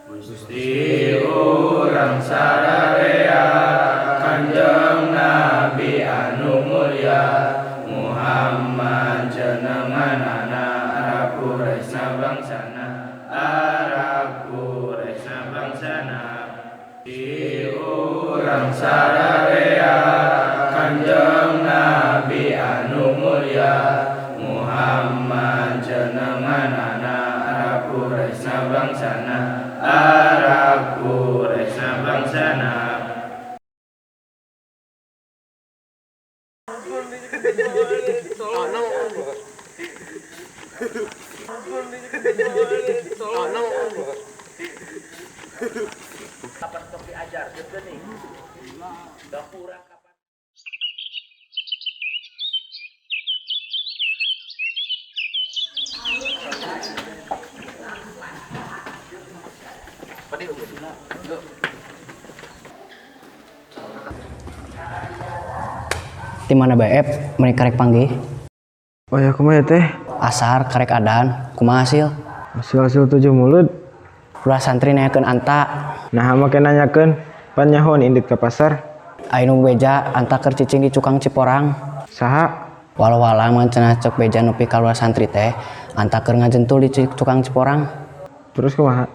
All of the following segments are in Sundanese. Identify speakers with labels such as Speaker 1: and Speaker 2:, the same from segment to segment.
Speaker 1: Gusti urang sararea, Kanjeng Nabi anu mulya, Muhammad jenenganana, Arab Quraisy bangsana, Arab Quraisy bangsana. Gusti urang sararea, Kanjeng Nabi anu mulya, Muhammad jenenganana, Arab Quraisy bangsana, Arab Quraisy bangsana.
Speaker 2: Kapan tok diajar geuning da kurang kapan.
Speaker 3: Di mana BF mereka rek panggih?
Speaker 4: Oh ya, kumaha teh?
Speaker 3: Asar karek adan, kumaha hasil?
Speaker 4: Hasil hasil 7 mulut.
Speaker 3: Ulah santri nanyakeun anta.
Speaker 4: Nah, make nanyakeun, pan nyahoan indit ka pasar.
Speaker 3: Aya nu beja anta keur cicing di cukang Ciporang.
Speaker 4: Saha?
Speaker 3: Walau-walau mah cenah cek beja nepi ka luar santri teh, anta keur ngajentul di cukang Ciporang.
Speaker 4: Terus kumaha?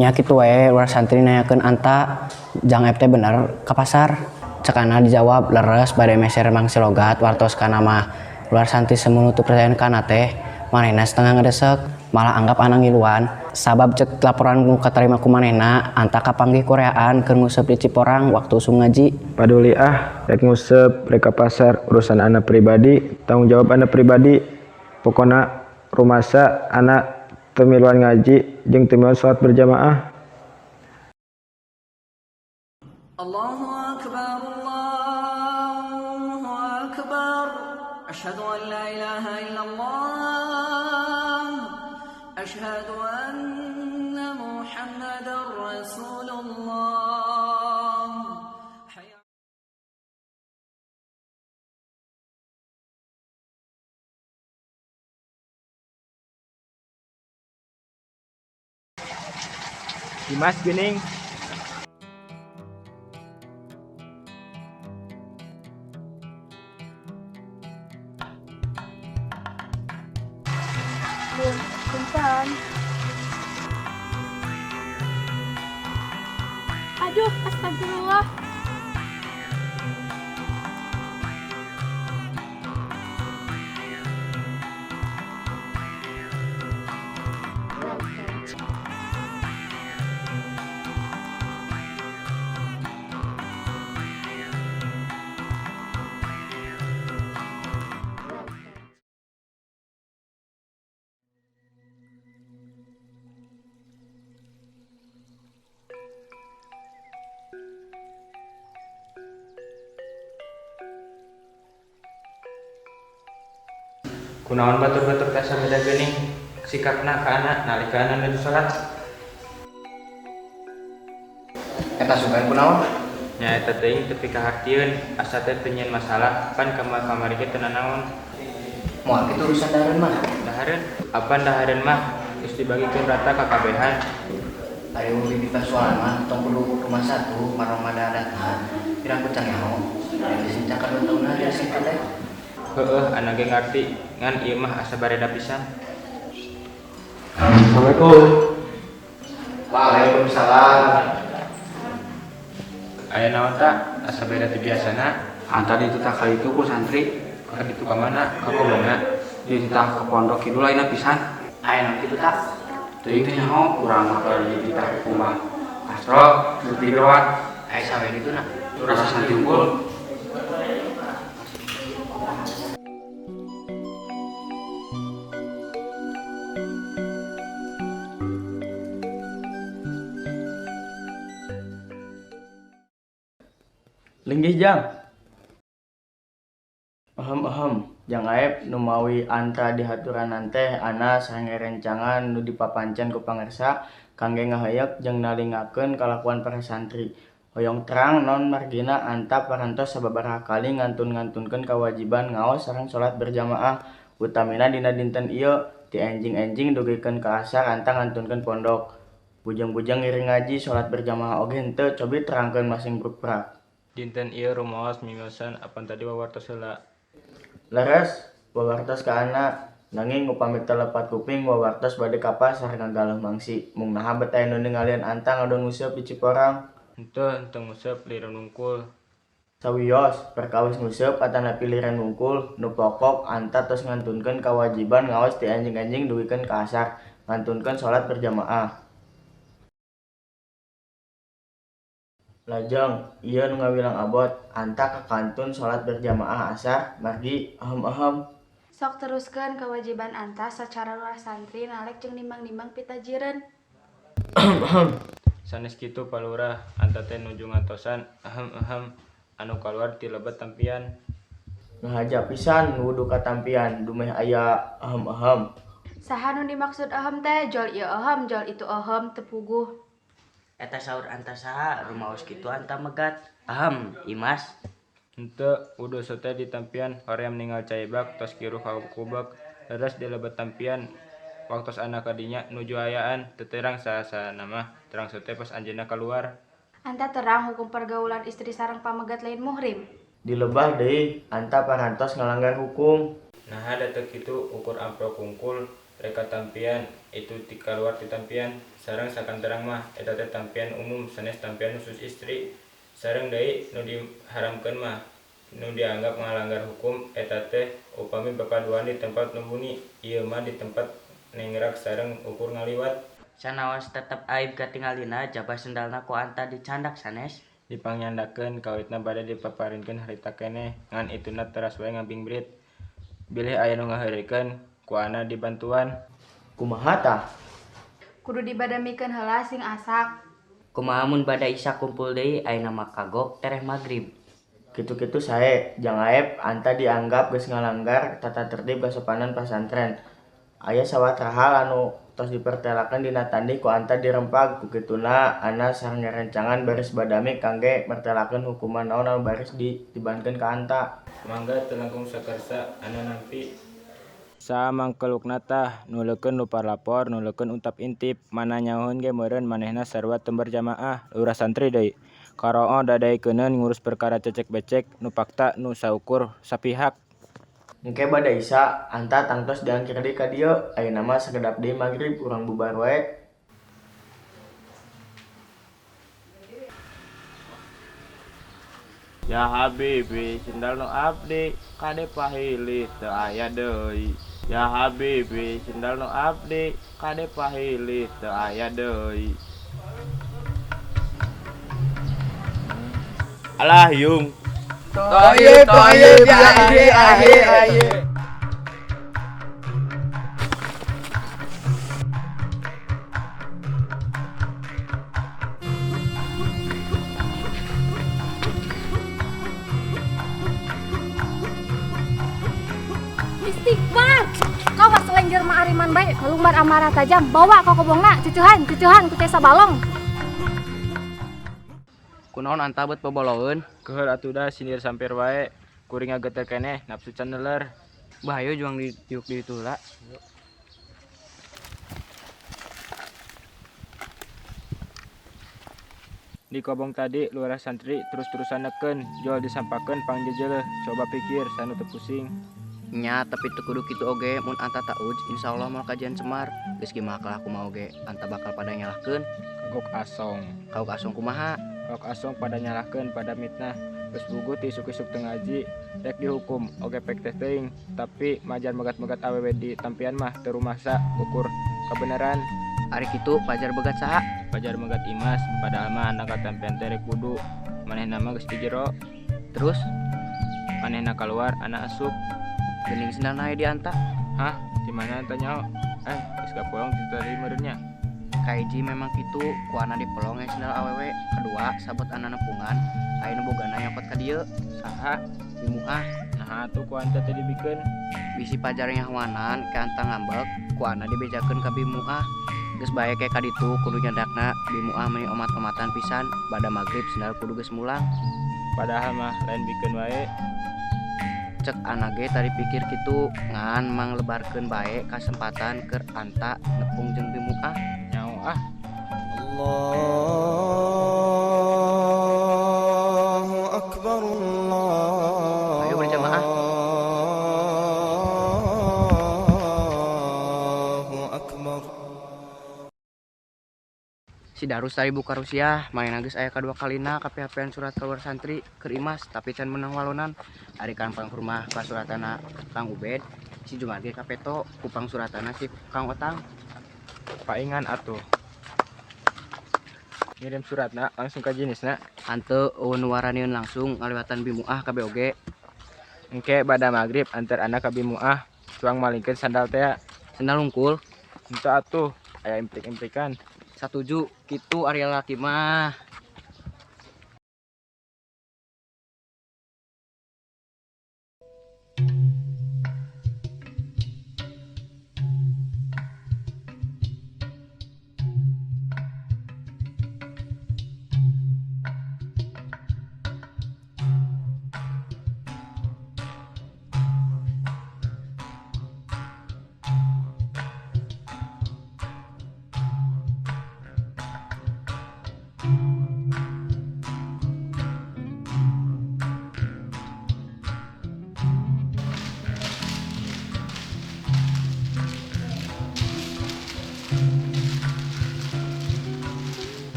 Speaker 3: Nya kitu we, luar santri nanyakeun anta, jang teh bener ka pasar. Cekana dijawab leres bade meser mangsi logat wartos kana mah. Luar santri semunu teu percayaan kana teh, manehna setengah ngedesek, malah anggap ana ngiluan. Sabab cek laporan nu katarima ku manehna, anta kapanggih koreaan keur nguseup di Ciporang waktu usum ngaji.
Speaker 4: Paduli ah, rek nguseup, rek ka pasar, urusan ana pribadi, tanggung jawab ana pribadi. Pokona rumasa ana teu miluan ngaji jeung teu miluan salat berjamaah.
Speaker 5: Allahu akbar, Allahu akbar, asyhadu an la ilaha illallah, asyhadu anna Muhammadar Rasulullah.
Speaker 4: Dimas geuning.
Speaker 6: Punten. Aduh, astagfirullah.
Speaker 1: Kunaon batur-batur teh asa beda geuning sikapna ka ana nalika ana nuju salat?
Speaker 3: Eta sugan kunaon?
Speaker 1: Nya eta teuing tepi ka hartieun, asa teh teu nyieun masalah, pan kamari ge teu nanaon.
Speaker 3: Moal kitu urusan dahareun mah.
Speaker 1: Dahareun? Apan dahareun mah geus dibagikeun rata ka kabehan.
Speaker 3: Ari mun bibi pasualan mah tong kudu rumah satu maroma dadatna pirang kucang nyaho. Geus cakan 2 taun aja sih teh.
Speaker 1: Heueuh, ana ge ngarti ngan ieu mah asa bareda pisan.
Speaker 4: Assalamualaikum. Waalaikumsalam.
Speaker 1: Aya naon ta? Asa beda ti biasana?
Speaker 7: Anta dititah ka ditu ku santri.
Speaker 1: Ka ditu ka mana? Ka kobongna?
Speaker 7: Dititah ka pondok kidul lainna pisan.
Speaker 3: Aya naon kitu ta?
Speaker 7: Teuing teh nyaho urang mah keur dititah ku Mbah Asrol nu digeroan.
Speaker 3: Aya sawe ditu na?
Speaker 7: Rasa santri unggul.
Speaker 8: Linggih jang. Ahem ahem, jang Aep numawi antra dihaturanan teh ana sareng rerencangan nu dipapancen ku pangersa kangge ngaheuyeuk jeung nalingakeun kalakuan para santri. Hoyong terang naon margina anta parantos sababaraha kali ngantun-ngantunkeun kawajiban ngaos sareng salat berjamaah utamina dina dinten ieu ti enjing-enjing dugikeun ka asar anta ngantunkeun pondok. Bujang-bujang ngiring ngaji salat berjamaah oge henteu, cobi terangkeun masing brukbrak.
Speaker 1: Dinten ieu rumaos mimiosan apan tadi wawartos heula.
Speaker 8: Leres, wawartos ka ana. Nanging upami teu lepat kuping wawartos bade ka pasar ngagaleuh mangsi. Mung naha bet aya nu ningalian Anta ngadon nguseup di Ciporang.
Speaker 1: Henteu, henteu nguseup liren wungkul.
Speaker 8: Sawios, perkawis nguseup atanapi liren wungkul, nu pokok Anta tos ngantunkeun kawajiban ngaos ti enjing-enjing dugikeun ka asar, ngantunkeun salat berjamaah. Lajeng, ieu nu ngawilang abot, Anta kakantun salat berjamaah asar, margi ehem-ehem.
Speaker 6: Sok teruskeun kewajiban Anta sacara lurah santri nalek jeung nimbang-nimbang pitajireun.
Speaker 1: Sanes kitu Pa Lurah, Anta teh nuju ngantosan ehem-ehem anu kaluar ti lebet tampian.
Speaker 8: Ngahaja pisan wudu katampian dumeh aya ehem-ehem.
Speaker 6: Saha nu dimaksud ehem teh, jol ieu ehem, jol itu ehem, teu puguh.
Speaker 9: Eta saur Anta saha, rumaos kitu Anta megat. Ahem, Imas.
Speaker 1: Henteu, wudu teh di tampian, hoream ningal cai bak tos kiruh kakubek. Leres di lebet tampian, waktos ana ka dinya nuju ayaan, teu terang saha-sahana mah, terang teh pas anjeunna kaluar.
Speaker 6: Anta terang hukum pergaulan istri sareng pamegat lain muhrim.
Speaker 8: Dilebah deui, Anta parantos ngalanggar hukum.
Speaker 1: Naha da teu kitu ukur amplop wungkul rek ka tampian itu ti kaluar ti tampian, sareng sakanterang mah eta teh tampian umum sanes tampian khusus istri. Sareng deui nu diharamkeun mah nu dianggap ngalanggar hukum eta teh upami papaduan di tempat nu buni, ieu mah di tempat nengrak sareng ukur ngaliwat.
Speaker 9: Sanaos tetep aib katingalina jaba sendalna ku Anta dicandak sanes.
Speaker 1: Dipangyandakeun kawitna bade dipaparinkeun harita keneh ngan ituna teras wae ngabingbrit. Bilih aya nu ngaheureuykeun ku ana dibantuan.
Speaker 8: Kumaha tah?
Speaker 6: Kudu dibadamikeun heula sing asak.
Speaker 9: Kumaha mun bada Isya kumpul deui, ayeuna mah kagok tereh magrib.
Speaker 8: Kitu-kitu sae, Jang Aep, Anta dianggap geus ngalanggar tata tertib kasopanan pasantren. Aya sawatra hal anu tos dipertelakeun dina tandih ku Anta dirempag, ku kituna ana sareng rerencangan baris badami kangge mertelakeun hukuman naon anu baris ditibankeun ka Anta.
Speaker 1: Mangga teu langkung sakersa ana nampi. Saha mangkelukna tah, nuleukeun lupa lapor, nuleukeun untap intip, mana nyahoeun ge meureun manehna sarua teu berjamaah, lurah santri deui. Karooh dadaekeuneun ngurus perkara cecek becek nu fakta nu saukur sapihak.
Speaker 8: Engke bada Isya, Anta tangtos diangkir deui ka dieu, ayeuna mah sakedap deui magrib urang bubar wae.
Speaker 2: Ya habibi, sendal nu abdi kade pahili teu aya deui. Ya habibi, sendal nu abdi kade pahili teu aya deui. Alah yung.
Speaker 4: Toyib, toyib, ya aye, aye, aye.
Speaker 6: Istighfar. Kau pas lenjer ma ariman bae, kalumbar amarah tajam, bawa ka kobongna, cucuhan, cucuhan ku teh sabalong.
Speaker 3: Kunaon Anta bet boboloeun?
Speaker 1: Keheul atuh da sindir sampir wae, kuring ngageter keneh nafsu can neuler.
Speaker 3: Bah hayu juang ditiuk di ditu heula.
Speaker 1: Di kobong tadi lurah santri terus-terusan neken, jual disampakeun pangjejeleuh. Coba pikir sanu teu pusing.
Speaker 3: Nya tapi teu kudu kitu oge mun Anta tauj insyaallah moal kajian cemar. Geus ge mah kalah kumaha oge Anta bakal pada nyalahkeun.
Speaker 1: Kagok asong.
Speaker 3: Kagok asong kumaha?
Speaker 1: Kagok asong pada nyalahkeun pada mitnah. Geus bugu ti isuk-isuk teu ngaji, rek dihukum oge pek teh teuing, tapi majar megat-megat awewe di tampian mah teu rumasa ukur kebenaran.
Speaker 3: Ari kitu pajar begat saha?
Speaker 1: Pajar megat Imas, padahal mah anak katampian teh rek wudu. Manehna mah geus di jero.
Speaker 3: Terus
Speaker 1: manehna kaluar anak asup.
Speaker 3: Geuning sendalna aya di Anta.
Speaker 1: Hah? Di mana Anta nyaho? Geus kapolong ti tadi meureun nya.
Speaker 3: Kahiji memang kitu, ku ana dipelong aya sendal awewe. Kadua, sabot ana nepungan, aya nu bogana nyokot ka dieu.
Speaker 1: Saha?
Speaker 3: Bimuah.
Speaker 1: Naha atuh ku Anta teh dibikeun?
Speaker 3: Bisi pajar nyahoanan ke Anta ngambek, ku ana dibejakeun ka Bimuah. Geus bae ke ka ditu kudu nyadakna Bimuah meuni omat-omatan pisan, bada magrib sendal kudu geus mulang.
Speaker 1: Padahal mah lain bikeun wae.
Speaker 3: Cek ana ge tadi pikir kitu, ngan manglebarkeun bae kasempatan keur Anta nepung jeung Bimuah.
Speaker 1: Nyaho ah.
Speaker 10: الله أكبر.
Speaker 3: Ayo berjamaah.
Speaker 10: الله أكبر.
Speaker 3: Si Darus tadi buka Rusia, manehna geus aya kadua kalina KPHP-an surat keluar santri keur Imas, tapi can menang walonan. Ari kan pang rumah ka suratana Kang Ubed, si Jumar ge kapeto ku pangsuratana si Kang Otang.
Speaker 4: Paingan atuh. Ngirim suratna langsung ka jenisna?
Speaker 3: Henteu, euweuh nu waranieun langsung, ngaliwatan Bimuah kabeh oge.
Speaker 4: Engke bada magrib anter ana ka Bimuah, cuang malingkeun sandal teh.
Speaker 3: Sandal hungkul?
Speaker 4: Henteu atuh, aya implik-implikan.
Speaker 3: Satuju, kitu ari lalaki mah.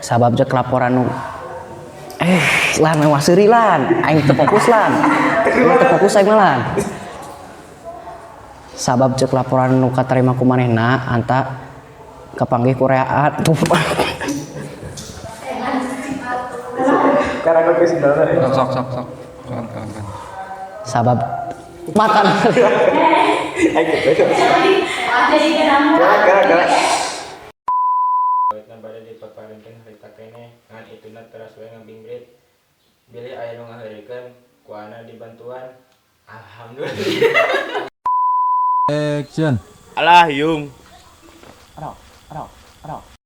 Speaker 3: Sabab cek laporan nu lan mewah seuri lan, aing teu fokus lan. Aing teu fokus aing mah lan. Sabab cek laporan nu katarima ku manehna anta kapanggih ku reaan tuh.
Speaker 7: Sok sok sok. Kawan kawan kawan.
Speaker 3: Sabab makan.
Speaker 1: Awitna bade dipaparengkeun harita keneh, ngan ituna teras we ngabingbrit. Bilih aya nu ngaheureuykeun ku ana dibantuan. Alhamdulillah.
Speaker 11: Action.
Speaker 2: Alah, yung.
Speaker 3: Aduh, aduh, aduh.